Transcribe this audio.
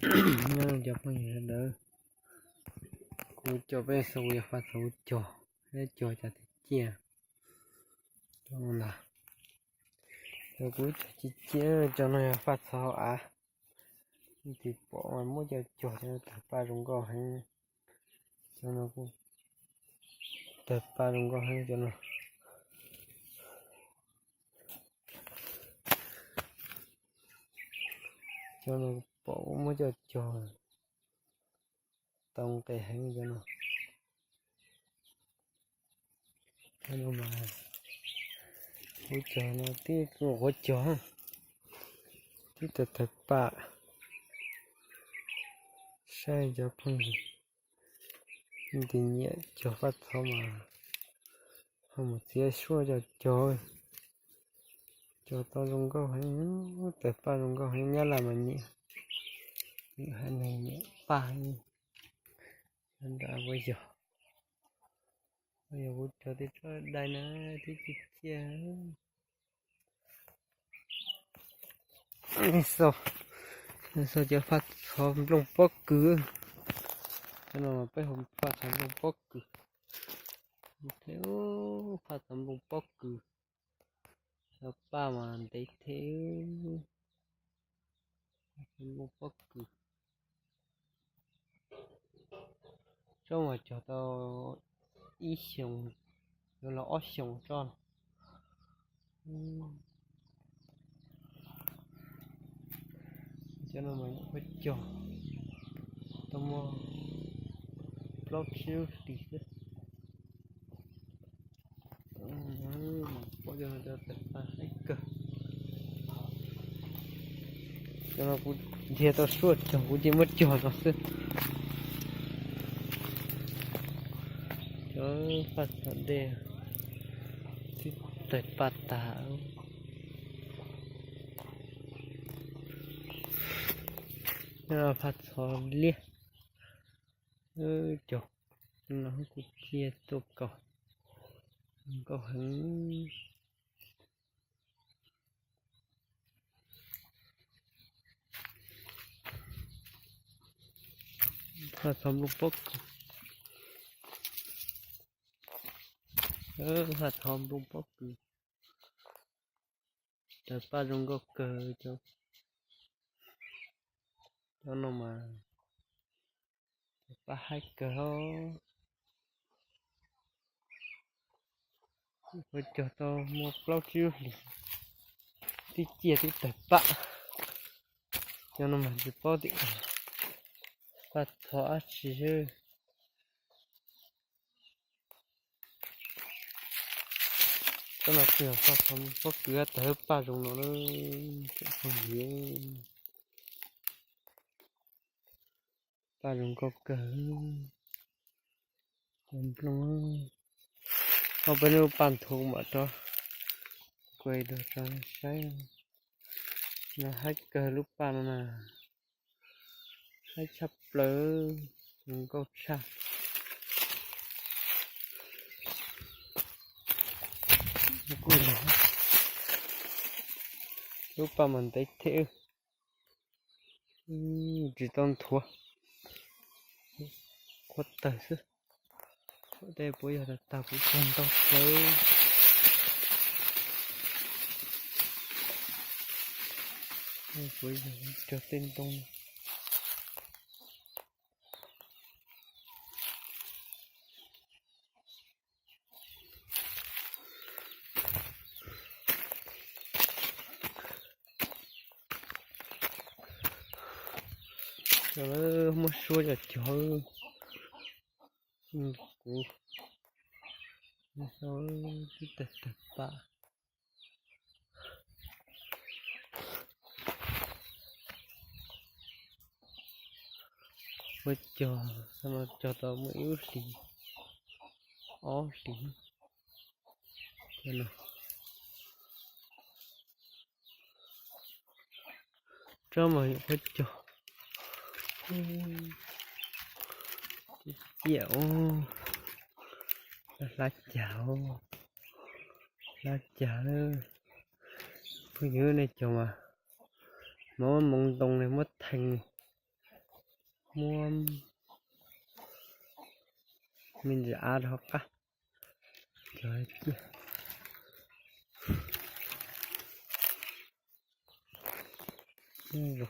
Nyob zoo cov phooj ywg sawv daws, kuv coj peb xauj yog faj txhov cog, thiab cog cov txiv ciaj rau no ntag. Cov kuv cog txiv ciaj cov no yog faj txhov hauv av. Leej twg pom mas muab coj cog, cov no tawg paj zoo nkauj heev. Cov no kuj tawg paj zoo nkauj heev cov no. Cov no pom muab coj cog tau nqis heev cov no. Cov no mas kuv cog no tib kuv quav cog, tib tawg tawg paj. Saib cov phooj ywg leej twg nyiam cog faj txhov mas ho mus txiav suab coj cog. Cog tau zoo nkauj heev, tawg paj zoo nkauj heev, nyab laj mas nyiam, haiv neeg nyiam paj. Nram ua yog, ua yog kuv cog tej tsob dai na, twb ciaj ciaj. Xauj, xauj cov faj txhov nplooj pob kws. Cov no peb hu faj txhov nplooj pob kws. Thiab faj txhov nplooj pob kws, cov paj mas ntev thiab. Nplooj pob kws, tsob mas cog tau ib xyoos yuav los ob xyoos tsob no. Cov no mas nyuam qhuav cog tau muaj plaub tsib lub hlis xwb. Pom cov no cov tawg paj haib kawg. Cov no kuv dhia tau suab cog kuv cia muab cog no xwb. Cov faj txhov dej twb tawg paj tag. Cov no faj txhov liab, cog no kuv cia tuaj kaus, nkauj heev. Faj txhov nplooj pob kws, faj txhov nplooj pob kws, tawg paj zoo nkauj kawg. Cov no mas tawg paj haib kawg. Kuv cog tau muaj plaub tsib lub hlis, twb ciaj twb tawg paj. Cov no mas tsis paub tias faj txhov dab tsi xwb. Cov no tsis yog faj txhov pob kws, tawg paj zoo no lawm. Paj zoo nkauj kawg. Cov nplooj, ob peb lub paj nthuv mam rov kuaj rau saib. No haib kawg lub paj no na, haib tshaj plaws, zoo nkauj tshaj. Lub paj mas ntev thiab, tsis tau nthuav, qhuav tawg xwb. Tej puav yog tag tag kuv cog ntau plaws. Puav yog cog tej ntoo. Cov lawv muab suab cov cog, kuv xauj twb tawg tawg paj. Kuv cog, no cog tau muaj ib lub hlis, ob hlis. Tsob mas nyuam qhuav cog, ciaj, hlab cag, hlab cag. Phooj ywg, nej cog mas muab moo ntoo ne muab theej, Muab me ntsis av rau hauv qab. Cov hais tias, zoo,